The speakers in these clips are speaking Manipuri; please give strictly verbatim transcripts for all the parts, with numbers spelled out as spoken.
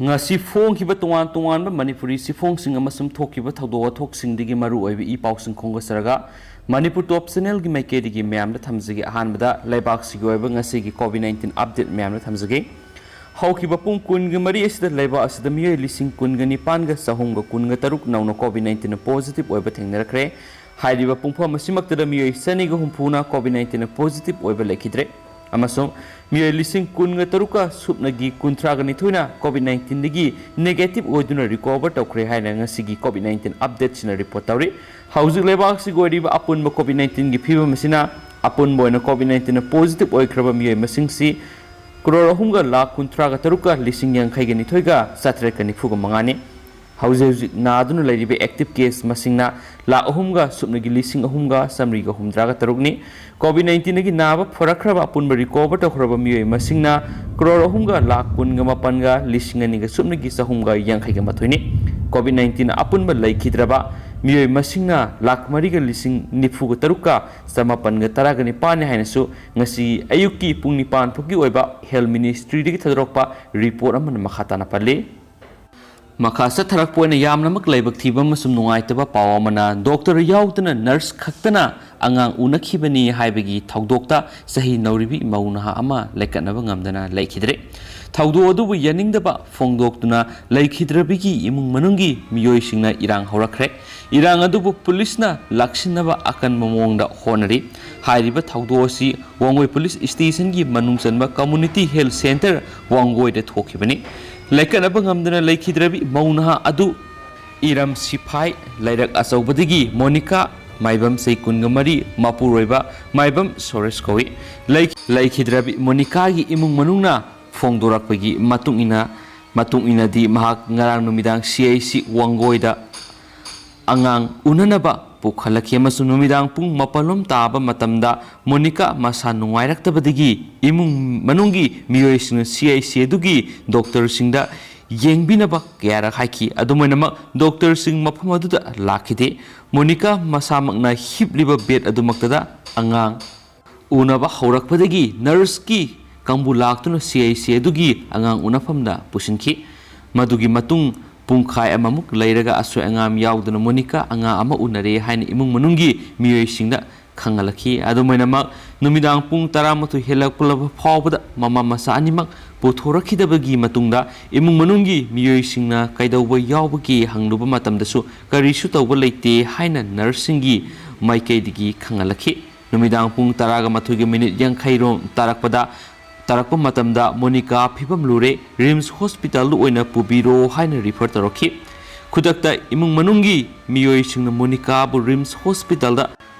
ꯉꯁꯤ ꯐꯣꯡꯈꯤꯕ ꯇꯣꯉꯥꯟ ꯇꯣꯉꯥꯟꯕ ꯃꯅꯤꯄꯨꯔꯤ ꯆꯦꯐꯣꯡꯁꯤꯡ ꯑꯃꯁꯨꯡ ꯊꯣꯛꯈꯤꯕ ꯊꯧꯗꯣꯛ ꯋꯥꯊꯣꯛꯁꯤꯡꯗꯒꯤ ꯃꯔꯨꯑꯣꯏꯕ ꯏ ꯄꯥꯎꯁꯤꯡ ꯈꯣꯝꯒꯠꯆꯔꯒ, ꯃꯅꯤꯄꯨꯔ ꯇꯣꯞ ꯆꯦꯅꯦꯜꯒꯤ ꯃꯥꯏꯀꯩꯗꯒꯤ ꯃꯌꯥꯝꯗ ꯊꯝꯖꯒꯦ꯫ ꯑꯍꯥꯟꯕꯗ ꯂꯩꯕꯥꯛꯁꯤꯒꯤ ꯑꯣꯏꯕ ꯉꯁꯤꯒꯤ ꯀꯣꯚꯤꯗ ꯅꯥꯏꯟꯇꯤꯟ ꯑꯞꯗꯦꯠ ꯃꯌꯥꯝꯗ ꯊꯝꯖꯒꯦ꯫ ꯍꯧꯈꯤꯕ ꯄꯨꯡ ꯀꯨꯟꯒ ꯃꯔꯤ ꯑꯁꯤꯗ ꯂꯩꯕꯥꯛ ꯑꯁꯤꯗ ꯃꯤꯑꯣꯏ ꯂꯤꯁꯤꯡ ꯀꯨꯟꯒ ꯅꯤꯄꯥꯟꯒ ꯆꯍꯨꯝꯒ ꯀꯨꯟꯒ ꯇꯔꯨꯛ ꯅꯧꯅ ꯀꯣꯚꯤꯗ ꯅꯥꯏꯟꯇꯤꯟ ꯄꯣꯖꯤꯇꯤꯚ ꯑꯣꯏꯕ ꯊꯦꯡꯅꯔꯛꯈ꯭ꯔꯦ꯫ ꯍꯥꯏꯔꯤꯕ ꯄꯨꯡꯐꯝ ꯑꯁꯤꯃꯛꯇꯗ ꯃꯤꯑꯣꯏ ꯆꯅꯤꯒ ꯍꯨꯝꯐꯨꯅ ꯀꯣꯚꯤꯗ ꯅꯥꯏꯟꯇꯤꯟ ꯄꯣꯖꯤꯇꯤꯚ ꯑꯣꯏꯕ ꯂꯩꯈꯤꯗ꯭ꯔꯦ꯫ ꯑꯃꯁꯨꯡ ꯃꯤꯑꯣꯏ ꯂꯤꯁꯤꯡ ꯀꯨꯟꯒ ꯇꯔꯨꯛꯀ ꯁꯨꯞꯅꯒꯤ ꯀꯨꯟꯊ꯭ꯔꯥꯒ ꯅꯤꯊꯣꯏꯅ ꯀꯣꯚꯤꯗ ꯅꯥꯏꯟꯇꯤꯟꯗꯒꯤ ꯅꯦꯒꯦꯇꯤꯚ ꯑꯣꯏꯗꯨꯅ ꯔꯤꯀꯣꯚꯔ ꯇꯧꯈ꯭ꯔꯦ ꯍꯥꯏꯅ ꯉꯁꯤꯒꯤ ꯀꯣꯚꯤꯗ ꯅꯥꯏꯟꯇꯤꯟ ꯑꯞꯗꯦꯠꯁꯤꯅ ꯔꯤꯄꯣꯔꯠ ꯇꯧꯔꯤ꯫ ꯍꯧꯖꯤꯛ ꯂꯩꯕꯥꯛ ꯑꯁꯤꯒꯤ ꯑꯣꯏꯔꯤꯕ ꯑꯄꯨꯟꯕ ꯀꯣꯚꯤꯗ ꯅꯥꯏꯟꯇꯤꯟꯒꯤ ꯐꯤꯕꯝ ꯑꯁꯤꯅ ꯑꯄꯨꯟꯕ ꯑꯣꯏꯅ ꯀꯣꯚꯤꯗ ꯅꯥꯏꯟꯇꯤꯟ ꯄꯣꯖꯤꯇꯤꯚ ꯑꯣꯏꯈ꯭ꯔꯕ ꯃꯤꯑꯣꯏ ꯃꯁꯤꯡꯁꯤ ꯀ꯭ꯔꯣꯔ ꯑꯍꯨꯝꯒ ꯂꯥꯈ ꯀꯨꯟꯊ꯭ꯔꯥꯒ ꯇꯔꯨꯛꯀ ꯂꯤꯁꯤꯡ ꯌꯥꯡꯈꯩꯒ ꯅꯤꯊꯣꯏꯒ ꯆꯥꯇ꯭ꯔꯦꯠꯀ ꯅꯤꯐꯨꯒ ꯃꯉꯥꯅꯤ꯫ ꯍꯧꯖꯤꯛ ꯍꯧꯖꯤꯛ ꯅꯥꯗꯨꯅ ꯂꯩꯔꯤꯕ ꯑꯦꯛꯇꯤꯚ ꯀꯦꯁ ꯃꯁꯤꯡꯅ ꯂꯥꯈ ꯑꯍꯨꯝꯒ ꯁꯨꯞꯅꯒꯤ ꯂꯤꯁꯤꯡ ꯑꯍꯨꯝꯒ ꯆꯥꯃꯔꯤꯒ ꯍꯨꯝꯗ꯭ꯔꯥꯒ ꯇꯔꯨꯛꯅꯤ꯫ ꯀꯣꯚꯤꯗ ꯅꯥꯏꯟꯇꯤꯟꯗꯒꯤ ꯅꯥꯕ ꯐꯔꯛꯈ꯭ꯔꯕ ꯑꯄꯨꯟꯕ ꯔꯤꯀꯣꯚꯔ ꯇꯧꯈ꯭ꯔꯕ ꯃꯤꯑꯣꯏ ꯃꯁꯤꯡꯅ ꯀ꯭ꯔꯣꯔ ꯑꯍꯨꯝꯒ ꯂꯥꯈ ꯀꯨꯟꯒ ꯃꯥꯄꯟꯒ ꯂꯤꯁꯤꯡ ꯑꯅꯤꯒ ꯁꯨꯞꯅꯒꯤ ꯆꯍꯨꯝꯒ ꯌꯥꯡꯈꯩꯒ ꯃꯥꯊꯣꯏꯅꯤ꯫ ꯀꯣꯚꯤꯗ ꯅꯥꯏꯟꯇꯤꯟ ꯑꯄꯨꯟꯕ ꯂꯩꯈꯤꯗ꯭ꯔꯕ ꯃꯤꯑꯣꯏ ꯃꯁꯤꯡꯅ ꯂꯥꯈ ꯃꯔꯤꯒ ꯂꯤꯁꯤꯡ ꯅꯤꯐꯨꯒ ꯇꯔꯨꯛꯀ ꯆꯃꯥꯄꯟꯒ ꯇꯔꯥꯒ ꯅꯤꯄꯥꯟꯅꯤ ꯍꯥꯏꯅꯁꯨ ꯉꯁꯤ ꯑꯌꯨꯛꯀꯤ ꯄꯨꯡ ꯅꯤꯄꯥꯟ ꯐꯥꯎꯒꯤ ꯑꯣꯏꯕ ꯍꯦꯜꯊ ꯃꯤꯅꯤꯁꯇ꯭ꯔꯤꯗꯒꯤ ꯊꯥꯗꯣꯔꯛꯄ ꯔꯤꯄꯣꯔꯠ ꯑꯃꯅ ꯃꯈꯥ ꯇꯥꯅ ꯄꯜꯂꯤ꯫ ꯃꯈꯥ ꯆꯠꯊꯔꯛꯄ ꯑꯣꯏꯅ ꯌꯥꯝꯅꯃꯛ ꯂꯥꯏꯕꯛ ꯊꯤꯕ ꯑꯃꯁꯨꯡ ꯅꯨꯡꯉꯥꯏꯇꯕ ꯄꯥꯎ ꯑꯃꯅ, ꯗꯣꯛꯇꯔ ꯌꯥꯎꯗꯅ ꯅꯔꯁ ꯈꯛꯇꯅ ꯑꯉꯥꯡ ꯎꯅꯈꯤꯕꯅꯤ ꯍꯥꯏꯕꯒꯤ ꯊꯧꯗꯣꯛꯇ ꯆꯍꯤ ꯅꯧꯔꯤꯕꯤ ꯃꯧ ꯅꯍꯥ ꯑꯃ ꯂꯥꯏꯀꯠꯅꯕ ꯉꯝꯗꯅ ꯂꯩꯈꯤꯗ꯭ꯔꯦ꯫ ꯊꯧꯗꯣꯛ ꯑꯗꯨꯕꯨ ꯌꯥꯅꯤꯡꯗꯕ ꯐꯣꯡꯗꯣꯛꯇꯨꯅ ꯂꯩꯈꯤꯗ꯭ꯔꯕꯤꯒꯤ ꯏꯃꯨꯡ ꯃꯅꯨꯡꯒꯤ ꯃꯤꯑꯣꯏꯁꯤꯡꯅ ꯏꯔꯥꯡ ꯍꯧꯔꯛꯈ꯭ꯔꯦ꯫ ꯏꯔꯥꯡ ꯑꯗꯨꯕꯨ ꯄꯨꯂꯤꯁꯅ ꯂꯥꯛꯁꯤꯟꯅꯕ ꯑꯀꯟꯕ ꯃꯑꯣꯡꯗ ꯍꯣꯠꯅꯔꯤ꯫ ꯍꯥꯏꯔꯤꯕ ꯊꯧꯗꯣꯛ ꯑꯁꯤ ꯋꯥꯡꯒꯣꯏ ꯄꯨꯂꯤꯁ ꯁ꯭ꯇꯦꯁꯟꯒꯤ ꯃꯅꯨꯡ ꯆꯟꯕ ꯀꯝꯃꯨꯅꯤꯇꯤ ꯍꯦꯜꯊ ꯁꯦꯟꯇꯔ ꯋꯥꯡꯒꯣꯏꯗ ꯊꯣꯛꯈꯤꯕꯅꯤ꯫ ꯂꯥꯏꯀꯠꯅꯕ ꯉꯝꯗꯅ ꯂꯩꯈꯤꯗ꯭ꯔꯕꯤ ꯃꯧ ꯅꯍꯥ ꯑꯗꯨ ꯏꯔꯝ ꯁꯤꯐꯥꯏ ꯂꯩꯔꯛ ꯑꯆꯧꯕꯗꯒꯤ ꯃꯣꯅꯤꯀꯥ, ꯃꯥꯏꯕꯝ ꯆꯍꯤ ꯀꯨꯟꯒ ꯃꯔꯤ, ꯃꯄꯨꯔꯣꯏꯕ ꯃꯥꯏꯕꯝ ꯁꯣꯔꯦꯁ ꯀꯧꯏ꯫ ꯂꯩ-, ꯂꯩꯈꯤꯗ꯭ꯔꯕꯤ ꯃꯣꯅꯤꯀꯥꯒꯤ ꯏꯃꯨꯡ ꯃꯅꯨꯡꯅ ꯐꯣꯡꯗꯣꯔꯛꯄꯒꯤ ꯃꯇꯨꯡ ꯏꯟꯅ, ꯃꯇꯨꯡ ꯏꯟꯅꯗꯤ ꯃꯍꯥꯛ ꯉꯔꯥꯡ ꯅꯨꯃꯤꯗꯥꯡ ꯁꯤ ꯑꯥꯏ ꯁꯤ ꯋꯥꯡꯒꯣꯏꯗ ꯑꯉꯥꯡ ꯎꯅꯅꯕ ꯄꯨꯈꯠꯂꯛꯈꯤ ꯑꯃꯁꯨꯡ ꯅꯨꯃꯤꯗꯥꯡ ꯄꯨꯡ ꯃꯥꯄꯜ ꯂꯣꯝ ꯇꯥꯕ ꯃꯇꯝꯗ ꯃꯣꯅꯤꯀꯥ ꯃꯁꯥ ꯅꯨꯡꯉꯥꯏꯔꯛꯇꯕꯗꯒꯤ ꯏꯃꯨꯡ ꯃꯅꯨꯡꯒꯤ ꯃꯤꯑꯣꯏꯁꯤꯡꯅ ꯁꯤ ꯑꯥꯏ ꯁꯤ ꯑꯗꯨꯒꯤ ꯗꯣꯛꯇꯔꯁꯤꯡꯗ ꯌꯦꯡꯕꯤꯅꯕ ꯀꯌꯥꯔꯛ ꯍꯥꯏꯈꯤ꯫ ꯑꯗꯨꯝ ꯑꯣꯏꯅꯃꯛ, ꯗꯣꯛꯇꯔꯁꯤꯡ ꯃꯐꯝ ꯑꯗꯨꯗ ꯂꯥꯛꯈꯤꯗꯦ꯫ ꯃꯣꯅꯤꯀꯥ ꯃꯁꯥꯃꯛꯅ ꯍꯤꯞꯂꯤꯕ ꯕꯦꯗ ꯑꯗꯨꯃꯛꯇꯗ ꯑꯉꯥꯡ ꯎꯅꯕ ꯍꯧꯔꯛꯄꯗꯒꯤ ꯅꯔꯁꯀꯤ ꯀꯥꯡꯕꯨ ꯂꯥꯛꯇꯨꯅ ꯁꯤ ꯑꯥꯏ ꯁꯤ ꯑꯗꯨꯒꯤ ꯑꯉꯥꯡ ꯎꯅꯐꯝꯗ ꯄꯨꯁꯤꯟꯈꯤ꯫ ꯃꯗꯨꯒꯤ ꯃꯇꯨꯡ ꯄꯨꯡꯈꯥꯏ ꯑꯃꯃꯨꯛ ꯂꯩꯔꯒ ꯑꯁꯣꯏ ꯑꯉꯥꯝ ꯌꯥꯎꯗꯅ ꯃꯣꯅꯤꯀꯥ ꯑꯉꯥꯡ ꯑꯃ ꯎꯅꯔꯦ ꯍꯥꯏꯅ ꯏꯃꯨꯡ ꯃꯅꯨꯡꯒꯤ ꯃꯤꯑꯣꯏꯁꯤꯡꯅ ꯈꯪꯍꯜꯂꯛꯈꯤ꯫ ꯑꯗꯨꯃꯥꯏꯅꯃꯛ ꯅꯨꯃꯤꯗꯥꯡ ꯄꯨꯡ ꯇꯔꯥꯃꯥꯊꯣꯏ ꯍꯦꯜꯂꯛꯂꯕ ꯐꯥꯎꯕꯗ ꯃꯃꯥ ꯃꯆꯥ ꯑꯅꯤꯃꯛ ꯄꯨꯊꯣꯔꯛꯈꯤꯗꯕꯒꯤ ꯃꯇꯨꯡꯗ ꯏꯃꯨꯡ ꯃꯅꯨꯡꯒꯤ ꯃꯤꯑꯣꯏꯁꯤꯡꯅ ꯀꯩꯗꯧꯕ ꯌꯥꯎꯕꯒꯦ ꯍꯪꯂꯨꯕ ꯃꯇꯝꯗꯁꯨ ꯀꯔꯤꯁꯨ ꯇꯧꯕ ꯂꯩꯇꯦ ꯍꯥꯏꯅ ꯅꯔꯁꯁꯤꯡꯒꯤ ꯃꯥꯏꯀꯩꯗꯒꯤ ꯈꯪꯍꯜꯂꯛꯈꯤ꯫ ꯅꯨꯃꯤꯗꯥꯡ ꯄꯨꯡ ꯇꯔꯥꯒ ꯃꯥꯊꯣꯏꯒꯤ ꯃꯤꯅꯤꯠ ꯌꯥꯡꯈꯩ ꯔꯣꯝ ꯇꯥꯔꯛꯄꯗ, ꯇꯥꯔꯛꯄ ꯃꯇꯝꯗ ꯃꯣꯅꯤꯀꯥ ꯐꯤꯕꯝ ꯂꯨꯔꯦ, ꯔꯤꯝꯁ ꯍꯣꯁꯄꯤꯇꯥꯜꯗ ꯑꯣꯏꯅ ꯄꯨꯕꯤꯔꯣ ꯍꯥꯏꯅ ꯔꯤꯐꯔ ꯇꯧꯔꯛꯈꯤ꯫ ꯈꯨꯗꯛꯇ ꯏꯃꯨꯡ ꯃꯅꯨꯡꯒꯤ ꯃꯤꯑꯣꯏꯁꯤꯡꯅ ꯃꯣꯅꯤꯀꯥꯕꯨ ꯔꯤꯝꯁ ꯍꯣꯁꯄꯤꯇꯥꯜꯗ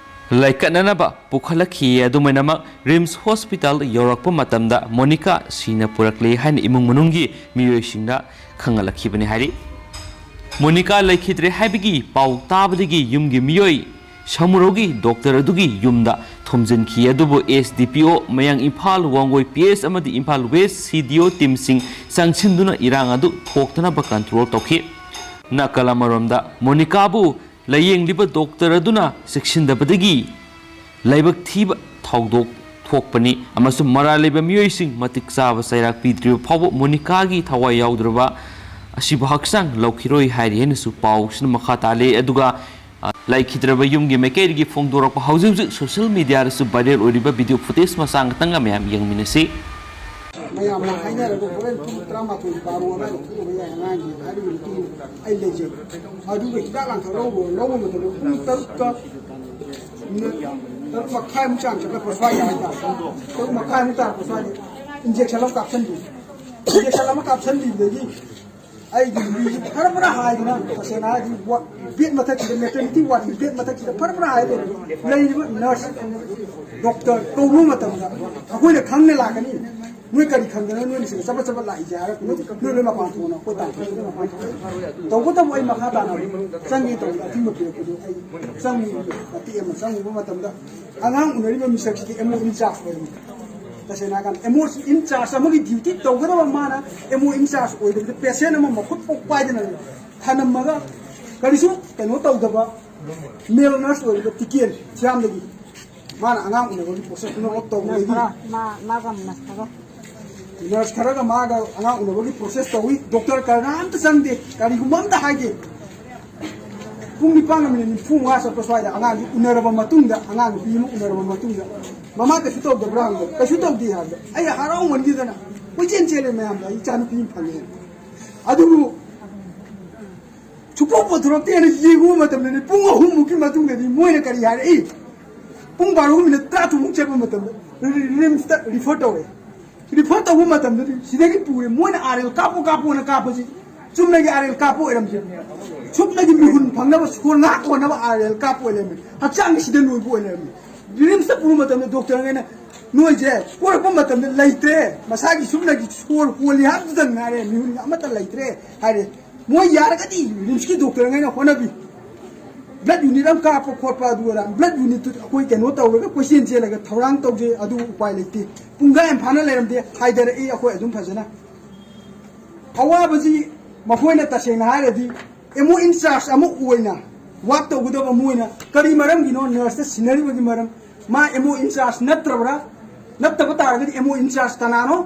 ꯂꯥꯏꯀꯠꯅꯅꯕ ꯄꯨꯈꯠꯂꯛꯈꯤ꯫ ꯑꯗꯨꯃꯥꯏꯅꯃꯛ ꯔꯤꯝꯁ ꯍꯣꯁꯄꯤꯇꯥꯜꯗ ꯌꯧꯔꯛꯄ ꯃꯇꯝꯗ ꯃꯣꯅꯤꯀꯥ ꯁꯤꯅ ꯄꯨꯔꯛꯂꯦ ꯍꯥꯏꯅ ꯏꯃꯨꯡ ꯃꯅꯨꯡꯒꯤ ꯃꯤꯑꯣꯏꯁꯤꯡꯅ ꯈꯪꯍꯜꯂꯛꯈꯤꯕꯅꯤ ꯍꯥꯏꯔꯤ꯫ ꯃꯣꯅꯤꯀꯥ ꯂꯩꯈꯤꯗ꯭ꯔꯦ ꯍꯥꯏꯕꯒꯤ ꯄꯥꯎ ꯇꯥꯕꯗꯒꯤ ꯌꯨꯝꯒꯤ ꯃꯤꯑꯣꯏ ꯁꯃꯨꯔꯧꯒꯤ ꯗꯣꯛꯇꯔ ꯑꯗꯨꯒꯤ ꯌꯨꯝꯗ ꯊꯣꯝꯖꯤꯟꯈꯤ꯫ ꯑꯗꯨꯕꯨ ꯑꯦꯁ ꯗꯤ ꯄꯤ ꯑꯣ, ꯃꯌꯥꯡ ꯏꯝꯐꯥꯜ, ꯋꯥꯡꯒꯣꯏ ꯄꯤ ꯑꯦꯁ ꯑꯃꯗꯤ ꯏꯝꯐꯥꯜ ꯋꯦꯁ ꯁꯤ ꯗꯤ ꯑꯣ ꯇꯤꯝꯁꯤꯡ ꯆꯪꯁꯤꯟꯗꯨꯅ ꯏꯔꯥꯡ ꯑꯗꯨ ꯊꯣꯛꯇꯅꯕ ꯀꯟꯇ꯭ꯔꯣꯜ ꯇꯧꯈꯤ꯫ ꯅꯥꯀꯜ ꯑꯃꯔꯣꯝꯗ ꯃꯣꯅꯤꯀꯥꯕꯨ ꯂꯥꯌꯦꯡꯂꯤꯕ ꯗꯣꯛꯇꯔ ꯑꯗꯨꯅ ꯆꯦꯛꯁꯤꯟꯗꯕꯗꯒꯤ ꯂꯥꯏꯕꯛ ꯊꯤꯕ ꯊꯧꯗꯣꯛ ꯊꯣꯛꯄꯅꯤ ꯑꯃꯁꯨꯡ ꯃꯔꯥꯜ ꯂꯩꯕ ꯃꯤꯑꯣꯏꯁꯤꯡ ꯃꯇꯤꯛ ꯆꯥꯕ ꯆꯩꯔꯥꯛ ꯄꯤꯗ꯭ꯔꯤꯕ ꯐꯥꯎꯕ ꯃꯣꯅꯤꯀꯥꯒꯤ ꯊꯋꯥꯏ ꯌꯥꯎꯗ꯭ꯔꯕ ꯑꯁꯤꯕ ꯍꯛꯆꯥꯡ ꯂꯧꯈꯤꯔꯣꯏ ꯍꯥꯏꯔꯤ ꯍꯥꯏꯅꯁꯨ ꯄꯥꯎꯁꯤꯅ ꯃꯈꯥ ꯇꯥꯜꯂꯤ꯫ ꯑꯗꯨꯒ, ꯑ, ꯂꯩꯈꯤꯗ꯭ꯔꯕ ꯌꯨꯝꯒꯤ ꯃꯥꯏꯀꯩꯗꯒꯤ ꯐꯣꯡꯗꯣꯔꯛꯄ ꯍꯧꯖꯤꯛ ꯍꯧꯖꯤꯛ ꯁꯣꯁꯤꯌꯦꯜ ꯃꯤꯗꯤꯌꯥꯗꯁꯨ ꯚꯥꯏꯔꯦꯜ ꯑꯣꯏꯔꯤꯕ ꯚꯤꯗꯤꯑꯣ ꯐꯨꯇꯦꯖ ꯃꯆꯥ ꯉꯥꯛꯇꯪ ꯑꯃ ꯃꯌꯥꯝ ꯌꯦꯡꯃꯤꯟꯅꯁꯤ꯫ ꯃꯌꯥꯝꯅ ꯍꯥꯏꯅꯔꯒ ꯍꯣꯔꯦꯟ ꯄꯨꯡ ꯇꯔꯥꯃꯥꯊꯣꯏ ꯕꯥꯔꯣ ꯑꯗꯨꯋꯥꯏꯗ ꯊꯣꯛꯑꯕ ꯌꯥꯏ ꯑꯉꯥꯡꯒꯤ ꯍꯥꯏꯔꯤꯕ ꯃꯇꯨꯡ ꯏꯟꯅ ꯑꯩ ꯂꯩꯖꯩ꯫ ꯑꯗꯨꯒ ꯍꯤꯗꯥꯛ ꯂꯥꯡꯊꯛ ꯂꯧꯕ, ꯂꯧꯕ ꯃꯇꯝꯗ ꯄꯨꯡ ꯇꯔꯨꯛꯇ, ꯃꯤꯅꯠ ꯇꯔꯨꯛ ꯃꯈꯥꯏꯃꯨꯛ ꯆꯥꯡ ꯆꯠꯂꯛꯄ ꯁ꯭ꯋꯥꯏꯗ ꯍꯥꯏꯇꯥꯔꯦ꯫ ꯇꯔꯨꯛ ꯃꯈꯥꯏꯃꯨꯛ ꯇꯥꯔꯛꯄ ꯁ꯭ꯋꯥꯏꯗ ꯏꯟꯖꯦꯛꯁꯟ ꯑꯃ ꯀꯥꯞꯁꯤꯟꯕꯤ꯫ ꯏꯟꯖꯦꯛꯁꯟ ꯑꯃ ꯀꯥꯞꯁꯤꯟꯕꯤꯕꯗꯒꯤ ꯑꯩꯒꯤ ꯅꯨꯄꯤꯁꯤ ꯐꯔ ꯐꯔ ꯍꯥꯏꯗꯅ, ꯇꯁꯦꯡꯅ ꯍꯥꯏꯔꯗꯤ, ꯋꯥ-, ꯕꯦꯗ ꯃꯊꯛꯁꯤꯗ, ꯃꯦꯇꯔꯅꯤꯇꯤ ꯋꯥꯔꯗꯀꯤ ꯕꯦꯗ ꯃꯊꯛꯁꯤꯗ ꯐꯔ ꯐꯔ ꯍꯥꯏꯗꯅ ꯂꯩꯔꯤꯕ ꯅꯔꯁ, ꯗꯣꯛꯇꯔ ꯀꯧꯔꯨꯕ ꯃꯇꯝꯗ ꯑꯩꯈꯣꯏꯅ ꯈꯪꯅ ꯂꯥꯛꯀꯅꯤ꯫ ꯅꯣꯏ ꯀꯔꯤ ꯈꯪꯗꯅ ꯅꯣꯏꯅ ꯁꯤꯗ ꯆꯕꯠ ꯆꯕꯠ ꯂꯥꯛꯏꯁꯦ ꯍꯥꯏꯔꯒ ꯅꯣꯏ ꯂꯣꯏ ꯃꯄꯥꯟ ꯊꯣꯛꯑꯅ ꯑꯩꯈꯣꯏ ꯇꯥꯟꯊꯣꯛꯑꯒ ꯃꯄꯥꯟ ꯊꯣꯛꯑꯅꯤ꯫ ꯇꯧꯕꯇꯕꯨ ꯑꯩ ꯃꯈꯥ ꯇꯥꯅ ꯆꯪꯒꯦ ꯇꯧꯕꯗ ꯑꯊꯤꯡꯕ ꯄꯤꯔꯛꯄꯗꯨ ꯑꯩ ꯆꯪꯉꯤ꯫ ꯃꯇꯦꯛ ꯑꯃ ꯆꯪꯉꯨꯕ ꯃꯇꯝꯗ ꯑꯉꯥꯡ ꯎꯅꯔꯤꯕ ꯃꯤꯁꯛꯁꯤꯗꯤ ꯑꯦꯝ ꯑꯣ ꯏꯟꯆꯥꯔꯖ ꯑꯣꯏꯔꯝꯃꯤ꯫ ꯇꯁꯦꯡꯅ ꯍꯥꯏꯔꯀꯥꯟꯗ ꯑꯦꯝ ꯑꯣ ꯏꯟꯆꯥꯔꯖ ꯑꯃꯒꯤ ꯗ꯭ꯌꯨꯇꯤ ꯇꯧꯒꯗꯕ ꯃꯥꯅ ꯑꯦꯝ ꯑꯣ ꯏꯟꯆꯥꯔꯖ ꯑꯣꯏꯗꯕꯤꯗ ꯄꯦꯁꯦꯟ ꯑꯃ ꯃꯈꯨꯠ ꯐꯥꯎ ꯄꯥꯏꯗꯅ ꯊꯅꯝꯃꯒ ꯀꯔꯤꯁꯨ ꯀꯩꯅꯣ ꯇꯧꯗꯕ ꯃꯦꯜ ꯅꯔꯁ ꯑꯣꯏꯔꯤꯕ ꯇꯤꯀꯦꯟ ꯊꯤꯌꯥꯝꯗꯒꯤ ꯃꯥꯅ ꯑꯉꯥꯡ ꯎꯅꯕꯒꯤ ꯄ꯭ꯔꯣꯁꯦꯁ ꯄꯨꯝꯅꯃꯛ ꯇꯧꯕꯗꯒꯤ ꯈꯔ ꯃꯥ-, ꯃꯥꯒ ꯃꯁꯇꯒ꯫ ꯅꯔꯁ ꯈꯔꯒ ꯃꯥꯒ ꯑꯉꯥꯡ ꯎꯅꯕꯒꯤ ꯄ꯭ꯔꯣꯁꯦꯁ ꯇꯧꯏ꯫ ꯗꯣꯛꯇꯔ ꯀꯔꯅꯥ ꯑꯝꯇ ꯆꯪꯗꯦ, ꯀꯔꯤꯒꯨꯝꯕ ꯑꯝꯇ ꯍꯥꯏꯗꯦ꯫ ꯄꯨꯡ ꯅꯤꯄꯥꯟꯒ ꯃꯤꯅꯤꯠ ꯅꯤꯐꯨ ꯃꯉꯥ ꯆꯠꯄ ꯁ꯭ꯋꯥꯏꯗ ꯑꯉꯥꯡꯁꯤ ꯎꯅꯔꯕ ꯃꯇꯨꯡꯗ, ꯑꯉꯥꯡ ꯅꯨꯄꯤ ꯑꯃ ꯎꯅꯔꯕ ꯃꯇꯨꯡꯗ, "ꯃꯃꯥ ꯀꯩꯁꯨ ꯇꯧꯗꯕ꯭ꯔꯥ?" ꯍꯪꯕꯗ, "ꯀꯩꯁꯨ ꯇꯧꯗꯦ" ꯍꯥꯏꯕꯗ, ꯑꯩ ꯍꯔꯥꯎꯃꯟꯈꯤꯗꯅ ꯀꯣꯏꯆꯦꯟ ꯆꯦꯜꯂꯦ ꯃꯌꯥꯝꯗ, "ꯑꯩ ꯏꯆꯥ ꯅꯨꯄꯤ ꯑꯃ ꯐꯪꯉꯦ"꯫ ꯑꯗꯨꯕꯨ ꯁꯨꯛꯄꯨ ꯄꯨꯊꯣꯔꯛꯇꯦꯅ ꯌꯦꯡꯉꯨꯕ ꯃꯇꯝꯗꯗꯤ, ꯄꯨꯡ ꯑꯍꯨꯝꯃꯨꯛꯀꯤ ꯃꯇꯨꯡꯗꯗꯤ ꯃꯣꯏꯅ ꯀꯔꯤ ꯍꯥꯏꯔꯛꯏ? ꯄꯨꯡ ꯕꯥꯔꯣ ꯃꯤꯅꯤꯠ ꯇꯔꯥ ꯇꯔꯨꯛꯃꯨꯛ ꯆꯠꯄ ꯃꯇꯝꯗ ꯔꯤꯝꯁꯇ ꯔꯤꯐꯔ ꯇꯧꯔꯛꯑꯦ꯫ ꯔꯤꯐꯔ ꯇꯧꯕ ꯃꯇꯝꯗꯗꯤ ꯁꯤꯗꯒꯤ ꯄꯨꯔꯦ, ꯃꯣꯏꯅ ꯑꯥꯔ ꯑꯦꯜ ꯀꯥꯞꯄꯣ ꯀꯥꯞꯄꯣꯅ ꯀꯥꯞꯄꯁꯤ ꯆꯨꯝꯅꯒꯤ ꯑꯥꯔ ꯑꯦꯜ ꯀꯥꯞꯄ ꯑꯣꯏꯔꯝꯗꯦ꯫ ꯁꯨꯞꯅꯒꯤ ꯃꯤꯍꯨꯟ ꯐꯪꯅꯕ, ꯁꯣꯔ ꯉꯥꯛ ꯍꯣꯟꯅꯕ ꯑꯥꯔ ꯑꯦꯜ ꯀꯥꯞꯄ ꯑꯣꯏꯔꯝꯃꯦ꯫ ꯍꯛꯆꯥꯡꯒꯤ ꯁꯤꯗ ꯂꯣꯏꯕ ꯑꯣꯏꯔꯝꯃꯦ꯫ ꯔꯤꯝꯁꯇ ꯄꯨꯕ ꯃꯇꯝꯗ ꯗꯣꯛꯇꯔꯉꯩꯅ, "ꯅꯣꯏꯁꯦ ꯀꯣꯏꯔꯛꯄ ꯃꯇꯝꯗ ꯂꯩꯇ꯭ꯔꯦ, ꯃꯁꯥꯒꯤ ꯁꯨꯞꯅꯒꯤ ꯁꯣꯔ ꯍꯣꯜꯂꯤ ꯍꯥꯏꯕꯗꯨꯗꯪ ꯉꯥꯏꯔꯦ, ꯃꯤꯍꯨꯟ ꯑꯃꯠꯇ ꯂꯩꯇ꯭ꯔꯦ" ꯍꯥꯏꯔꯦ꯫ ꯃꯣꯏ ꯌꯥꯔꯒꯗꯤ ꯔꯤꯝꯁꯀꯤ ꯗꯣꯛꯇꯔꯉꯩꯅ ꯍꯣꯠꯅꯕꯤ꯫ ꯕ꯭ꯂꯗ ꯌꯨꯅꯤꯠ ꯑꯃ ꯀꯥꯞꯄ ꯈꯣꯠꯄ ꯑꯗꯨ ꯑꯗꯥ, ꯕ꯭ꯂꯗ ꯌꯨꯅꯤꯠꯇꯨ ꯑꯩꯈꯣꯏ ꯀꯩꯅꯣ ꯇꯧꯔꯒ ꯀꯣꯏꯆꯦꯟ ꯆꯦꯜꯂꯒ ꯊꯧꯔꯥꯡ ꯇꯧꯖꯩ, ꯑꯗꯨ ꯎꯄꯥꯏ ꯂꯩꯇꯦ꯫ ꯄꯨꯡꯈꯥꯏ ꯑꯃ ꯐꯥꯅ ꯂꯩꯔꯝꯗꯦ, ꯍꯥꯏꯗꯔꯛꯏ ꯑꯩꯈꯣꯏ ꯑꯗꯨꯝ ꯐꯖꯅ꯫ ꯑꯋꯥꯕꯁꯤ ꯃꯈꯣꯏꯅ ꯇꯁꯦꯡꯅ ꯍꯥꯏꯔꯗꯤ ꯑꯦꯝ ꯑꯣ ꯏꯟꯆꯥꯔꯖ ꯑꯃ ꯑꯣꯏꯅ ꯋꯥꯛ ꯇꯧꯒꯗꯕ ꯃꯣꯏꯅ ꯀꯔꯤ ꯃꯔꯝꯒꯤꯅꯣ ꯅꯔꯁꯇ ꯁꯤꯟꯅꯔꯤꯕꯒꯤ ꯃꯔꯝ? ꯃꯥ ꯑꯦꯝ ꯑꯣ ꯏꯟꯆꯥꯔꯖ ꯅꯠꯇ꯭ꯔꯕ꯭ꯔꯥ? ꯅꯠꯇꯕ ꯇꯥꯔꯒꯗꯤ ꯑꯦꯝ ꯑꯣ ꯏꯟꯆꯥꯔꯖ ꯀꯅꯥꯅꯣ?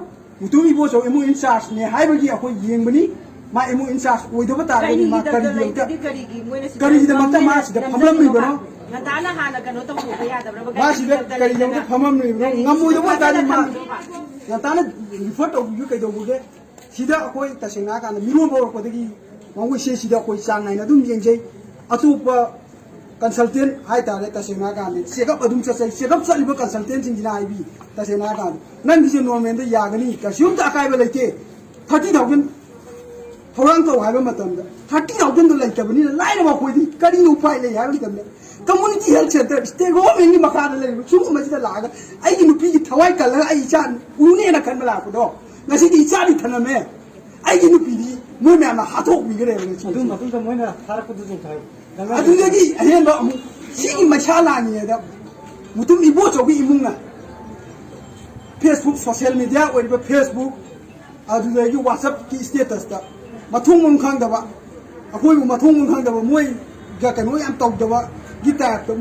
ꯃꯨꯇꯨꯝ ꯏꯕꯣꯆꯧ ꯑꯦꯝ ꯑꯣ ꯏꯟꯆꯥꯔꯖꯅꯦ ꯍꯥꯏꯕꯒꯤ ꯑꯩꯈꯣꯏ ꯌꯦꯡꯕꯅꯤ꯫ ꯃꯥ ꯑꯦꯝ ꯑꯣ ꯏꯟꯆꯥꯔꯖ ꯑꯣꯏꯗꯕ ꯇꯥꯔꯒꯗꯤ ꯃꯥ ꯀꯔꯤꯒꯤꯗꯃꯛꯇ, ꯀꯔꯤꯒꯤꯗꯃꯛꯇ ꯃꯥ ꯁꯤꯗ ꯐꯝꯂꯝꯂꯤꯕꯅꯣ? ꯉꯟꯇꯥꯅ ꯍꯥꯟꯅ ꯀꯩꯅꯣ ꯇꯧꯊꯣꯛꯄ ꯌꯥꯗꯕ꯭ꯔꯕ? ꯃꯥ ꯁꯤꯗ ꯀꯔꯤꯒꯤꯗꯃꯛꯇ ꯐꯝꯂꯝꯂꯤꯕꯅꯣ? ꯉꯝꯃꯣꯏꯗꯕ ꯑꯣꯏꯇꯥꯔꯗꯤ ꯃꯥ ꯉꯟꯇꯥꯅ ꯔꯤꯐꯔ ꯇꯧꯕꯤꯕ ꯀꯩꯗꯧꯕꯒꯦ? ꯁꯤꯗ ꯑꯩꯈꯣꯏ ꯇꯁꯦꯡꯅ ꯍꯥꯏꯔꯀꯥꯟꯗ ꯃꯤꯔꯣꯟꯕ ꯍꯧꯔꯛꯄꯗꯒꯤ ꯃꯉꯣꯏꯁꯦ ꯁꯤꯗ ꯑꯩꯈꯣꯏ ꯆꯥꯡ ꯅꯥꯏꯅ ꯑꯗꯨꯝ ꯌꯦꯡꯖꯩ꯫ ꯑꯇꯣꯞꯄ ꯀꯟꯁꯜꯇꯦꯟ ꯍꯥꯏꯇꯥꯔꯦ, ꯇꯁꯦꯡꯅ ꯍꯥꯏꯔꯀꯥꯟꯗ ꯆꯦꯛꯑꯞ ꯑꯗꯨꯝ ꯆꯠꯆꯩ꯫ ꯆꯦꯛꯑꯞ ꯆꯠꯂꯤꯕ ꯀꯟꯁꯜꯇꯦꯟꯁꯤꯡꯁꯤꯅ ꯍꯥꯏꯕꯤ, ꯇꯁꯦꯡꯅ ꯍꯥꯏꯔꯀꯥꯟꯗ ꯅꯪꯒꯤꯁꯦ ꯅꯣꯔꯃꯦꯜꯗ ꯌꯥꯒꯅꯤ, ꯀꯩꯁꯨꯝꯇ ꯑꯀꯥꯏꯕ ꯂꯩꯇꯦ꯫ ꯊꯥꯔꯇꯤ ꯊꯥꯎꯖꯟ ꯊꯧꯔꯥꯡ ꯇꯧ ꯍꯥꯏꯕ ꯃꯇꯝꯗ ꯊꯥꯔꯇꯤ ꯊꯥꯎꯖꯟꯗꯣ ꯂꯩꯇꯕꯅꯤꯅ ꯂꯥꯏꯔꯕ ꯑꯩꯈꯣꯏꯗꯤ ꯀꯔꯤ ꯎꯄꯥꯏ ꯂꯩ ꯍꯥꯏꯕ ꯃꯇꯝꯗ ꯀꯝꯃꯨꯅꯤꯇꯤ ꯍꯦꯜꯊ ꯁꯦꯟꯇꯔ ꯁ꯭ꯇꯦꯠ ꯒꯣꯚꯔꯟꯃꯦꯟꯒꯤ ꯃꯈꯥꯗ ꯂꯩꯔꯤꯕ ꯁꯤꯒꯨꯝꯕꯁꯤꯗ ꯂꯥꯛꯑꯒ ꯑꯩꯒꯤ ꯅꯨꯄꯤꯒꯤ ꯊꯋꯥꯏ ꯀꯜꯂꯒ ꯑꯩ ꯏꯆꯥ ꯎꯅꯦꯅ ꯈꯟꯕ ꯂꯥꯛꯄꯗꯣ ꯉꯁꯤꯗꯤ ꯏꯆꯥꯗꯤ ꯊꯅꯝꯃꯦ꯫ ꯑꯩꯒꯤ ꯅꯨꯄꯤꯗꯤ ꯃꯣꯏ ꯃꯌꯥꯝꯅ ꯍꯥꯠꯇꯣꯛꯄꯤꯈ꯭ꯔꯦꯕ ꯉꯁꯤ꯫ ꯑꯗꯨ ꯃꯇꯨꯡꯗ ꯃꯣꯏꯅ ꯊꯥꯔꯛꯄꯗꯨꯁꯨ ꯍꯥꯏꯌꯨ꯫ ꯑꯗꯨꯗꯒꯤ ꯑꯍꯦꯟꯕ ꯑꯃꯨꯛ ꯁꯤꯒꯤ ꯃꯩꯁꯥ ꯂꯥꯡꯉꯤꯉꯩꯗ ꯃꯨꯇꯨꯝ ꯏꯕꯣꯆꯧꯒꯤ ꯏꯃꯨꯡꯅ Facebook, ꯁꯣꯁꯤꯌꯦꯜ ꯃꯦꯗꯤꯌꯥ ꯑꯣꯏꯔꯤꯕ Facebook, ꯑꯗꯨꯗꯒꯤ WhatsApp-ꯀꯤ status-ꯇ ꯃꯊꯣꯡ ꯃꯔꯝ ꯈꯪꯗꯕ, ꯑꯩꯈꯣꯏꯕꯨ ꯃꯊꯣꯡ ꯃꯔꯝ ꯈꯪꯗꯕ, ꯃꯣꯏꯒ ꯀꯩꯅꯣ ꯌꯥꯝ ꯇꯧꯗꯕꯒꯤ type-ꯇ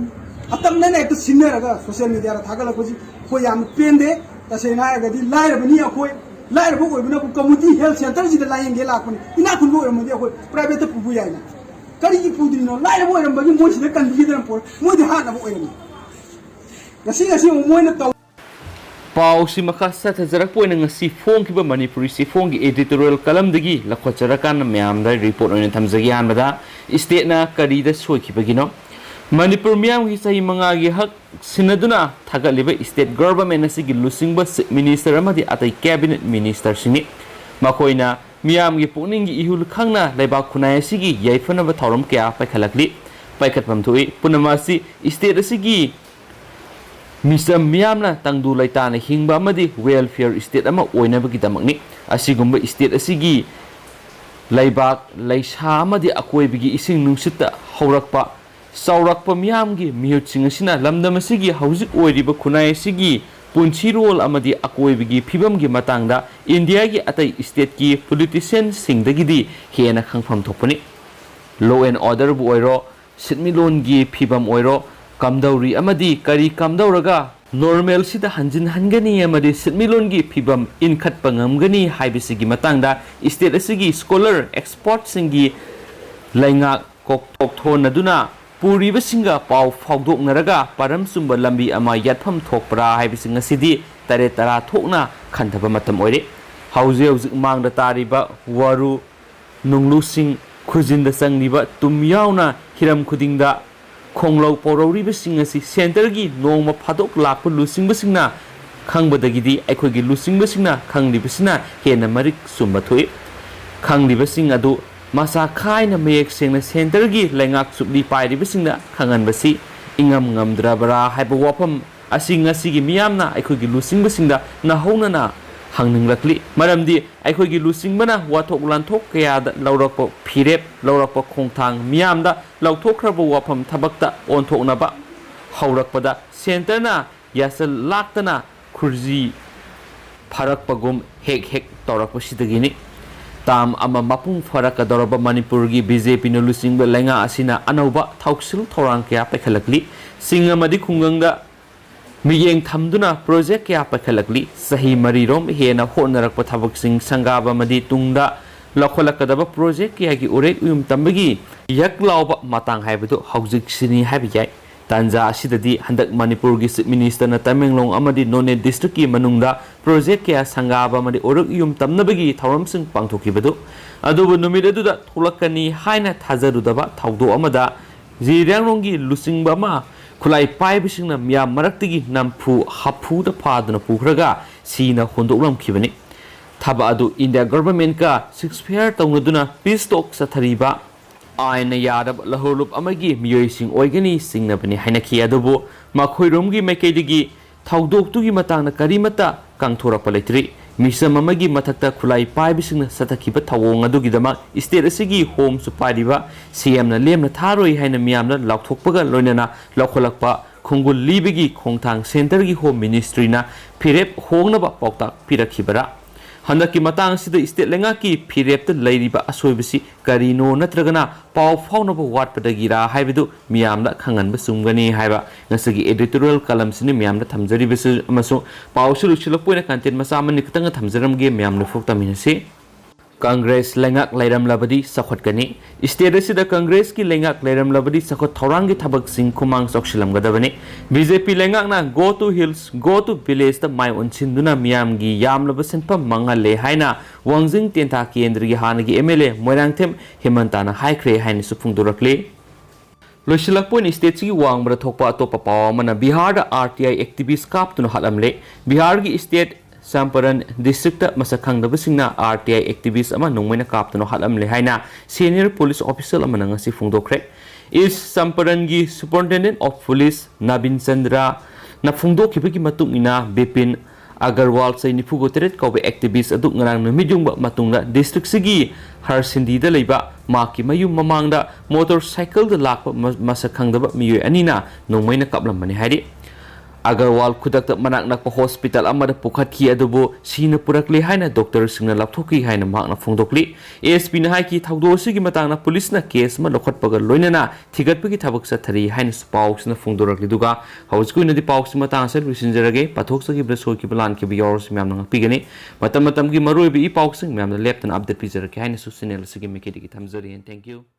ꯑꯇꯝꯅꯅ ꯍꯦꯛꯇ ꯁꯤꯟꯅꯔꯒ social media-ꯗ ꯊꯥꯒꯠꯂꯛꯄꯁꯤ ꯑꯩꯈꯣꯏ ꯌꯥꯝꯅ ꯄꯦꯟꯗꯦ꯫ ꯇꯁꯦꯡꯅ ꯍꯥꯏꯔꯒꯗꯤ ꯂꯥꯏꯔꯕꯅꯤ ꯑꯩꯈꯣꯏ, ꯂꯥꯏꯔꯕ ꯑꯣꯏꯕꯅ ꯑꯩꯈꯣꯏ community health centre ꯁꯤꯗ ꯂꯥꯌꯦꯡꯒꯦ ꯂꯥꯛꯄꯅꯤ꯫ ꯏꯅꯥꯛ ꯈꯨꯟꯕ ꯑꯣꯏꯔꯝꯃꯗꯤ ꯑꯩꯈꯣꯏ private ꯇ ꯄꯨꯕ ꯌꯥꯏꯅ꯫ ꯀꯔꯤꯒꯤ ꯄꯨꯗ꯭ꯔꯤꯅꯣ? ꯂꯥꯏꯔꯕ ꯑꯣꯏꯔꯝꯕꯒꯤ ꯃꯣꯏ ꯁꯤꯗ ꯀꯟꯕꯤꯒꯗꯅ ꯄꯣꯔꯦ꯫ ꯃꯣꯏꯗꯤ ꯍꯥꯠꯅꯕ ꯑꯣꯏꯔꯝꯃꯤ꯫ ꯉꯁꯤ ꯉꯁꯤ ꯑꯃꯨꯛ ꯃꯣꯏꯅ ꯇꯧ ꯄꯥꯎꯁꯤ ꯃꯈꯥ ꯆꯠꯊꯖꯔꯛꯄ ꯑꯣꯏꯅ ꯉꯁꯤ ꯐꯣꯡꯈꯤꯕ ꯃꯅꯤꯄꯨꯔꯤ ꯆꯦꯐꯣꯡꯒꯤ editorial column ꯗꯒꯤ ꯂꯧꯈꯠꯆꯔꯀꯥꯟꯗ ꯃꯌꯥꯝꯗ report ꯑꯣꯏꯅ ꯊꯝꯖꯒꯦ꯫ ꯑꯍꯥꯟꯕꯗ, state ꯅ ꯀꯔꯤꯗ ꯁꯣꯏꯈꯤꯕꯒꯤꯅꯣ? ꯃꯅꯤꯄꯨꯔ ꯃꯤꯌꯥꯝꯒꯤ ꯆꯍꯤ ꯃꯉꯥꯒꯤ ꯍꯛ ꯁꯤꯟꯅꯗꯨꯅ ꯊꯥꯒꯠꯂꯤꯕ state government ꯑꯁꯤꯒꯤ ꯂꯨꯆꯤꯡꯕ chief minister ꯑꯃꯗꯤ ꯑꯇꯩ cabinet minister ꯁꯤꯡꯅꯤ꯫ ꯃꯈꯣꯏꯅ ꯃꯤꯌꯥꯝꯒꯤ ꯄꯨꯛꯅꯤꯡꯒꯤ ꯏꯍꯨꯜ ꯈꯪꯅ ꯂꯩꯕꯥꯛ ꯈꯨꯟꯅꯥꯏ ꯑꯁꯤꯒꯤ ꯌꯥꯏꯐꯅꯕ ꯊꯧꯔꯝ ꯀꯌꯥ ꯄꯥꯏꯈꯠꯂꯛꯂꯤ꯫ ꯄꯥꯏꯈꯠꯐꯝ ꯊꯣꯛꯏ꯫ ꯄꯨꯝꯅꯃꯛ ꯑꯁꯤ state ꯑꯁꯤꯒꯤ ꯃꯤꯆꯝ ꯃꯤꯌꯥꯝꯅ ꯇꯪꯗꯨ ꯂꯩꯇꯥꯅ ꯍꯤꯡꯕ ꯑꯃꯗꯤ welfare state ꯑꯃ ꯑꯣꯏꯅꯕꯒꯤꯗꯃꯛꯅꯤ꯫ ꯑꯁꯤꯒꯨꯝꯕ state ꯑꯁꯤꯒꯤ ꯂꯩꯕꯥꯛ, ꯂꯩꯁꯥ ꯑꯃꯗꯤ ꯑꯀꯣꯏꯕꯒꯤ ꯏꯁꯤꯡ ꯅꯨꯡꯁꯤꯠꯇ ꯍꯧꯔꯛꯄ ꯆꯥꯎꯔꯛꯄ ꯃꯤꯌꯥꯝꯒꯤ ꯃꯤꯍꯨꯠꯁꯤꯡ ꯑꯁꯤꯅ ꯂꯝꯗꯝ ꯑꯁꯤꯒꯤ ꯍꯧꯖꯤꯛ ꯑꯣꯏꯔꯤꯕ ꯈꯨꯟꯅꯥꯏ ꯑꯁꯤꯒꯤ ꯄꯨꯟꯁꯤꯔꯣꯜ ꯑꯃꯗꯤ ꯑꯀꯣꯏꯕꯒꯤ ꯐꯤꯕꯝꯒꯤ ꯃꯇꯥꯡꯗ ꯏꯟꯗꯤꯌꯥꯒꯤ ꯑꯇꯩ state ꯀꯤ politician ꯁꯤꯡꯗꯒꯤꯗꯤ ꯍꯦꯟꯅ ꯈꯪꯐꯝ ꯊꯣꯛꯄꯅꯤ꯫ Law and order ꯕꯨ ꯑꯣꯏꯔꯣ, ꯁꯤꯟꯃꯤꯠꯂꯣꯟꯒꯤ ꯐꯤꯕꯝ ꯑꯣꯏꯔꯣ, ꯀꯝꯗꯧꯔꯤ ꯑꯃꯗꯤ ꯀꯔꯤ ꯀꯝꯗꯧꯔꯒ normalcy ꯗ ꯍꯟꯖꯤꯟꯍꯟꯒꯅꯤ ꯑꯃꯗꯤ ꯁꯤꯟꯃꯤꯠꯂꯣꯟꯒꯤ ꯐꯤꯕꯝ ꯏꯟꯈꯠꯄ ꯉꯝꯒꯅꯤ ꯍꯥꯏꯕꯁꯤꯒꯤ ꯃꯇꯥꯡꯗ state ꯑꯁꯤꯒꯤ scholar expert ꯁꯤꯡꯒꯤ ꯂꯩꯉꯥꯛ ꯀꯣꯛ-, ꯀꯣꯛꯊꯣꯟꯅꯗꯨꯅ ꯄꯨꯔꯤꯕꯁꯤꯡꯒ ꯄꯥꯎ ꯐꯥꯎꯗꯣꯛꯅꯔꯒ ꯄꯔꯝ ꯆꯨꯝꯕ ꯂꯝꯕꯤ ꯑꯃ ꯌꯥꯠꯐꯝ ꯊꯣꯛꯄ꯭ꯔꯥ ꯍꯥꯏꯕꯁꯤꯡ ꯑꯁꯤꯗꯤ ꯇꯔꯦꯠ ꯇꯔꯥ ꯊꯣꯛꯅ ꯈꯟꯊꯕ ꯃꯇꯝ ꯑꯣꯏꯔꯦ꯫ ꯍꯧꯖꯤꯛ ꯍꯧꯖꯤꯛ ꯃꯥꯡꯗ ꯇꯥꯔꯤꯕ ꯋꯥꯔꯨ ꯅꯨꯡꯂꯨꯁꯤꯡ, ꯈꯨꯖꯤꯟꯗ ꯆꯪꯂꯤꯕ ꯇꯨꯝ ꯌꯥꯎꯅ ꯍꯤꯔꯝ ꯈꯨꯗꯤꯡꯗ ꯈꯣꯡꯂꯧ ꯄꯧꯔꯧꯔꯤꯕꯁꯤꯡ ꯑꯁꯤ centre ꯒꯤ ꯅꯣꯡꯃ ꯐꯥꯗꯣꯛ ꯂꯥꯛꯄ ꯂꯨꯆꯤꯡꯕꯁꯤꯡꯅ ꯈꯪꯕꯗꯒꯤꯗꯤ ꯑꯩꯈꯣꯏꯒꯤ ꯂꯨꯆꯤꯡꯕꯁꯤꯡꯅ ꯈꯪꯂꯤꯕꯁꯤꯅ ꯍꯦꯟꯅ ꯃꯔꯤꯛ ꯆꯨꯝꯕ ꯊꯣꯛꯏ꯫ ꯈꯪꯂꯤꯕꯁꯤꯡ ꯑꯗꯨ ꯃꯁꯥ ꯈꯥꯏꯅ ꯃꯌꯦꯛ ꯁꯦꯡꯅ centre ꯒꯤ ꯂꯩꯉꯥꯛ ꯆꯨꯞꯂꯤ ꯄꯥꯏꯔꯤꯕꯁꯤꯡꯗ ꯈꯪꯍꯟꯕꯁꯤ ꯏꯉꯝ ꯉꯝꯗ꯭ꯔꯕ꯭ꯔꯥ ꯍꯥꯏꯕ ꯋꯥꯐꯝ ꯑꯁꯤ ꯉꯁꯤꯒꯤ ꯃꯤꯌꯥꯝꯅ ꯑꯩꯈꯣꯏꯒꯤ ꯂꯨꯆꯤꯡꯕꯁꯤꯡꯗ ꯅꯧꯍꯧꯅꯅ ꯍꯪꯅꯤꯡꯂꯛꯂꯤ꯫ ꯃꯔꯝꯗꯤ ꯑꯩꯈꯣꯏꯒꯤ ꯂꯨꯆꯤꯡꯕꯅ ꯋꯥꯊꯣꯛ ꯂꯥꯟꯊꯣꯛ ꯀꯌꯥꯗ ꯂꯧꯔꯛꯄ ꯐꯤꯔꯦꯞ, ꯂꯧꯔꯛꯄ ꯈꯣꯡꯊꯥꯡ ꯃꯤꯌꯥꯝꯗ ꯂꯧꯊꯣꯛꯈ꯭ꯔꯕ ꯋꯥꯐꯝ ꯊꯕꯛꯇ ꯑꯣꯟꯊꯣꯛꯅꯕ ꯍꯧꯔꯛꯄꯗ centre ꯅ ꯌꯥꯁꯜ ꯂꯥꯛꯇꯅ ꯈꯨꯔꯖꯤ ꯐꯥꯔꯛꯄꯒꯨꯝ ꯍꯦꯛ ꯍꯦꯛ ꯇꯧꯔꯛꯄꯁꯤꯗꯒꯤꯅꯤ꯫ Term ꯑꯃ ꯃꯄꯨꯡ ꯐꯥꯔꯛꯀꯗꯧꯔꯕ ꯃꯅꯤꯄꯨꯔꯒꯤ BJP ꯅ ꯂꯨꯆꯤꯡꯕ ꯂꯩꯉꯥꯛ ꯑꯁꯤꯅ ꯑꯅꯧꯕ ꯊꯧꯁꯤꯜ ꯊꯧꯔꯥꯡ ꯀꯌꯥ ꯄꯥꯏꯈꯠꯂꯛꯂꯤ꯫ ꯆꯤꯡ ꯑꯃꯗꯤ ꯈꯨꯡꯒꯪꯗ ꯃꯤꯠꯌꯦꯡ ꯊꯝꯗꯨꯅ ꯄ꯭ꯔꯣꯖꯦꯛ ꯀꯌꯥ ꯄꯥꯏꯈꯠꯂꯛꯂꯤ꯫ ꯆꯍꯤ ꯃꯔꯤꯔꯣꯝ ꯍꯦꯟꯅ ꯍꯣꯠꯅꯔꯛꯄ ꯊꯕꯛꯁꯤꯡ ꯁꯪꯒꯥꯕ ꯑꯃꯗꯤ ꯇꯨꯡꯗ ꯂꯧꯈꯠꯂꯛꯀꯗꯕ ꯄ꯭ꯔꯣꯖꯦꯛ ꯀꯌꯥꯒꯤ ꯎꯔꯦꯛ ꯎꯌꯨꯝ ꯇꯝꯕꯒꯤ ꯌꯛ ꯂꯥꯎꯕ ꯃꯇꯥꯡ ꯍꯥꯏꯕꯗꯨ ꯍꯧꯖꯤꯛꯁꯤꯅꯤ ꯍꯥꯏꯕ ꯌꯥꯏ꯫ ꯇꯥꯟꯖꯥ ꯑꯁꯤꯗꯗꯤ ꯍꯟꯗꯛ ꯃꯅꯤꯄꯨꯔꯒꯤ Chief Minister ꯅ ꯇꯃꯦꯡꯂꯣꯡ ꯑꯃꯗꯤ ꯅꯣꯅꯦ district ꯀꯤ ꯃꯅꯨꯡꯗ ꯄ꯭ꯔꯣꯖꯦꯛ ꯀꯌꯥ ꯁꯪꯒꯥꯕ ꯑꯃꯗꯤ ꯎꯔꯦꯛ ꯎꯌꯨꯝ ꯇꯝꯅꯕꯒꯤ ꯊꯧꯔꯝꯁꯤꯡ ꯄꯥꯡꯊꯣꯛꯈꯤꯕꯗꯨ, ꯑꯗꯨꯕꯨ ꯅꯨꯃꯤꯠ ꯑꯗꯨꯗ ꯊꯣꯛꯂꯛꯀꯅꯤ ꯍꯥꯏꯅ ꯊꯥꯖꯔꯨꯗꯕ ꯊꯧꯗꯣꯛ ꯑꯃꯗ ꯖꯤꯔꯤꯌꯥꯡꯔꯣꯡꯒꯤ ꯂꯨꯆꯤꯡꯕ ꯑꯃ ꯈꯨꯠꯂꯥꯏ ꯄꯥꯏꯕꯁꯤꯡꯅ ꯃꯤꯌꯥꯝ ꯃꯔꯛꯇꯒꯤ ꯅꯝꯐꯨ ꯍꯥꯐꯨꯗ ꯐꯥꯗꯨꯅ ꯄꯨꯈ꯭ꯔꯒ ꯁꯤꯅ ꯍꯨꯟꯗꯣꯛꯂꯝꯈꯤꯕꯅꯤ꯫ ꯊꯕꯛ ꯑꯗꯨ India Government ꯀ ceasefire ꯇꯧꯅꯗꯨꯅ peace talk ꯆꯠꯊꯔꯤꯕ ꯑꯥꯏꯟꯅ ꯌꯥꯗꯕ ꯂꯍꯧꯂꯨꯞ ꯑꯃꯒꯤ ꯃꯤꯑꯣꯏꯁꯤꯡ ꯑꯣꯏꯒꯅꯤ ꯆꯤꯡꯅꯕꯅꯤ ꯍꯥꯏꯅꯈꯤ꯫ ꯑꯗꯨꯕꯨ ꯃꯈꯣꯏꯔꯣꯝꯒꯤ ꯃꯥꯏꯀꯩꯗꯒꯤ ꯊꯧꯗꯣꯛꯇꯨꯒꯤ ꯃꯇꯥꯡꯗ ꯀꯔꯤꯃꯠꯇ ꯀꯥꯡꯊꯣꯔꯛꯄ ꯂꯩꯇ꯭ꯔꯤ꯫ ꯃꯤꯆꯝ ꯑꯃꯒꯤ ꯃꯊꯛꯇ ꯈꯨꯠꯂꯥꯏ ꯄꯥꯏꯕꯁꯤꯡꯅ ꯆꯠꯊꯈꯤꯕ ꯊꯧꯑꯣꯡ ꯑꯗꯨꯒꯤꯗꯃꯛ state ꯑꯁꯤꯒꯤ home ꯁꯨ ꯄꯥꯏꯔꯤꯕ C M ꯅ ꯂꯦꯝꯅ ꯊꯥꯔꯣꯏ ꯍꯥꯏꯅ ꯃꯤꯌꯥꯝꯅ ꯂꯥꯎꯊꯣꯛꯄꯒ ꯂꯣꯏꯅꯅ ꯂꯧꯈꯠꯂꯛꯄ ꯈꯣꯡꯒꯨꯜ ꯂꯤꯕꯒꯤ ꯈꯣꯡꯊꯥꯡ centre ꯒꯤ Home Ministry ꯅ ꯐꯤꯔꯦꯞ ꯍꯣꯡꯅꯕ ꯄꯥꯎꯇꯥꯛ ꯄꯤꯔꯛꯈꯤꯕꯔꯥ? ꯍꯟꯗꯛꯀꯤ ꯃꯇꯥꯡ ꯑꯁꯤꯗ state ꯂꯩꯉꯥꯛꯀꯤ ꯐꯤꯔꯦꯞꯇ ꯂꯩꯔꯤꯕ ꯑꯁꯣꯏꯕꯁꯤ ꯀꯔꯤꯅꯣ ꯅꯠꯇ꯭ꯔꯒꯅ ꯄꯥꯎ ꯐꯥꯎꯅꯕ ꯋꯥꯠꯄꯗꯒꯤꯔꯥ ꯍꯥꯏꯕꯗꯨ ꯃꯤꯌꯥꯝꯗ ꯈꯪꯍꯟꯕ ꯆꯨꯝꯒꯅꯤ ꯍꯥꯏꯕ ꯉꯁꯤꯒꯤ editorial column ꯁꯤꯅꯤ ꯃꯤꯌꯥꯝꯗ ꯊꯝꯖꯔꯤꯕꯁꯤ꯫ ꯑꯃꯁꯨꯡ ꯄꯥꯎꯁꯤ ꯂꯣꯏꯁꯤꯜꯂꯛꯄ ꯑꯣꯏꯅ content ꯃꯆꯥ ꯑꯃꯅꯤ ꯈꯛꯇꯪꯒ ꯊꯝꯖꯔꯝꯒꯦ, ꯃꯌꯥꯝ ꯂꯣꯏꯐꯥꯎ ꯇꯥꯃꯤꯟꯅꯁꯤ꯫ ꯀꯪꯒ꯭ꯔꯦꯁ ꯂꯩꯉꯥꯛ ꯂꯩꯔꯝꯂꯕꯗꯤ ꯆꯥꯎꯈꯠꯀꯅꯤ꯫ State ꯑꯁꯤꯗ ꯀꯪꯒ꯭ꯔꯦꯁꯀꯤ ꯂꯩꯉꯥꯛ ꯂꯩꯔꯝꯂꯕꯗꯤ ꯆꯥꯎꯈꯠ ꯊꯧꯔꯥꯡꯒꯤ ꯊꯕꯛꯁꯤꯡ ꯈꯨꯃꯥꯡ ꯆꯥꯎꯁꯤꯜꯂꯝꯒꯗꯕꯅꯤ꯫ B J P ꯂꯩꯉꯥꯛꯅ go to hills, go to village ꯇ ꯃꯥꯏ ꯑꯣꯟꯁꯤꯟꯗꯨꯅ ꯃꯤꯌꯥꯝꯒꯤ ꯌꯥꯝꯂꯕ ꯁꯦꯟꯐꯝ ꯃꯥꯡꯍꯜꯂꯦ ꯍꯥꯏꯅ ꯋꯥꯡꯖꯤꯡ ꯇꯦꯟꯊꯥ ꯀꯦꯟꯗ꯭ꯔꯒꯤ ꯍꯥꯟꯅꯒꯤ M L A ꯃꯣꯏꯔꯥꯡꯊꯦꯝ ꯍꯦꯃꯟꯇꯅ ꯍꯥꯏꯈ꯭ꯔꯦ ꯍꯥꯏꯅꯁꯨ ꯐꯣꯡꯗꯣꯔꯛꯂꯤ꯫ ꯂꯣꯏꯁꯤꯜꯂꯛꯄ ꯑꯣꯏꯅ state ꯁꯤꯒꯤ ꯋꯥꯡꯃꯗ ꯊꯣꯛꯄ ꯑꯇꯣꯞꯄ ꯄꯥꯎ ꯑꯃꯅ ꯕꯤꯍꯥꯔꯗ R T I activist ꯀꯥꯞꯇꯨꯅ ꯍꯥꯠꯂꯝꯂꯦ꯫ ꯕꯤꯍꯥꯔꯒꯤ state ꯆꯝꯄꯔꯟ district ꯇ ꯃꯁꯛ ꯈꯪꯗꯕꯁꯤꯡꯅ R T I activist ꯑꯃ ꯅꯣꯡꯃꯩꯅ ꯀꯥꯞꯇꯨꯅ ꯍꯥꯠꯂꯝꯂꯦ ꯍꯥꯏꯅ senior police official ꯑꯃꯅ ꯉꯁꯤ ꯐꯣꯡꯗꯣꯛꯈ꯭ꯔꯦ꯫ East ꯆꯝꯄꯔꯟꯒꯤ Superintendent of Police ꯅꯕꯤꯟ ꯆꯟꯗ꯭ꯔ ꯅ ꯐꯣꯡꯗꯣꯛꯈꯤꯕꯒꯤ ꯃꯇꯨꯡ ꯏꯟꯅ ꯕꯤꯄꯤꯟ ꯑꯒꯔꯋꯥꯜ ꯆꯍꯤ ꯅꯤꯐꯨꯒ ꯇꯔꯦꯠ ꯀꯧꯕ activist ꯑꯗꯨ ꯉꯔꯥꯡ ꯅꯨꯃꯤꯠ ꯌꯨꯡꯕ ꯃꯇꯨꯡꯗ district ꯁꯤꯒꯤ ꯍꯔꯁꯤꯟꯗꯤꯗ ꯂꯩꯕ ꯃꯍꯥꯛꯀꯤ ꯃꯌꯨꯝ ꯃꯃꯥꯡꯗ motorcycle ꯗ ꯂꯥꯛꯄ ꯃ-, ꯃꯁꯛ ꯈꯪꯗꯕ ꯃꯤꯑꯣꯏ ꯑꯅꯤꯅ ꯅꯣꯡꯃꯩꯅ ꯀꯥꯞꯂꯝꯕꯅꯤ ꯍꯥꯏꯔꯤ꯫ ꯑꯒꯔꯋꯥꯜ ꯈꯨꯗꯛꯇ ꯃꯅꯥꯛ ꯅꯛꯄ ꯍꯣꯁꯄꯤꯇꯥꯜ ꯑꯃꯗ ꯄꯨꯈꯠꯈꯤ, ꯑꯗꯨꯕꯨ ꯁꯤꯅ ꯄꯨꯔꯛꯂꯦ ꯍꯥꯏꯅ ꯗꯣꯛꯇꯔꯁꯤꯡꯅ ꯂꯥꯎꯊꯣꯛꯈꯤ ꯍꯥꯏꯅ ꯃꯍꯥꯛꯅ ꯐꯣꯡꯗꯣꯛꯂꯤ꯫ ꯑꯦ ꯑꯦꯁ ꯄꯤꯅ ꯍꯥꯏꯈꯤ, ꯊꯧꯗꯣꯛ ꯑꯁꯤꯒꯤ ꯃꯇꯥꯡꯗ ꯄꯨꯂꯤꯁꯅ ꯀꯦꯁ ꯑꯃ ꯂꯧꯈꯠꯄꯒ ꯂꯣꯏꯅꯅ ꯊꯤꯒꯠꯄꯒꯤ ꯊꯕꯛ ꯆꯠꯊꯔꯤ ꯍꯥꯏꯅꯁꯨ ꯄꯥꯎꯁꯤꯅ ꯐꯣꯡꯗꯣꯔꯛꯂꯤ꯫ ꯑꯗꯨꯒ ꯍꯧꯖꯤꯛꯀꯤ ꯑꯣꯏꯅꯗꯤ ꯄꯥꯎꯁꯤ ꯃꯇꯥꯡ ꯑꯁꯤꯗ ꯂꯣꯏꯁꯤꯟꯖꯔꯒꯦ꯫ ꯄꯥꯊꯣꯛꯆꯈꯤꯕꯗ ꯁꯣꯏꯈꯤꯕ ꯂꯥꯟꯈꯤꯕ ꯌꯥꯎꯔꯁꯨ ꯃꯌꯥꯝꯅ ꯉꯥꯛꯄꯤꯒꯅꯤ꯫ ꯃꯇꯝ ꯃꯇꯝꯒꯤ ꯃꯔꯨꯑꯣꯏꯕ ꯏ ꯄꯥꯎꯁꯤꯡ ꯃꯌꯥꯝꯗ ꯂꯦꯞꯇꯅ ꯑꯞꯗꯦꯠ ꯄꯤꯖꯔꯛꯀꯦ ꯍꯥꯏꯅꯁꯨ ꯆꯦꯅꯦꯜ ꯑꯁꯤꯒꯤ ꯃꯥꯏꯀꯩꯗꯒꯤ ꯊꯝꯖꯔꯤ꯫ And thank you.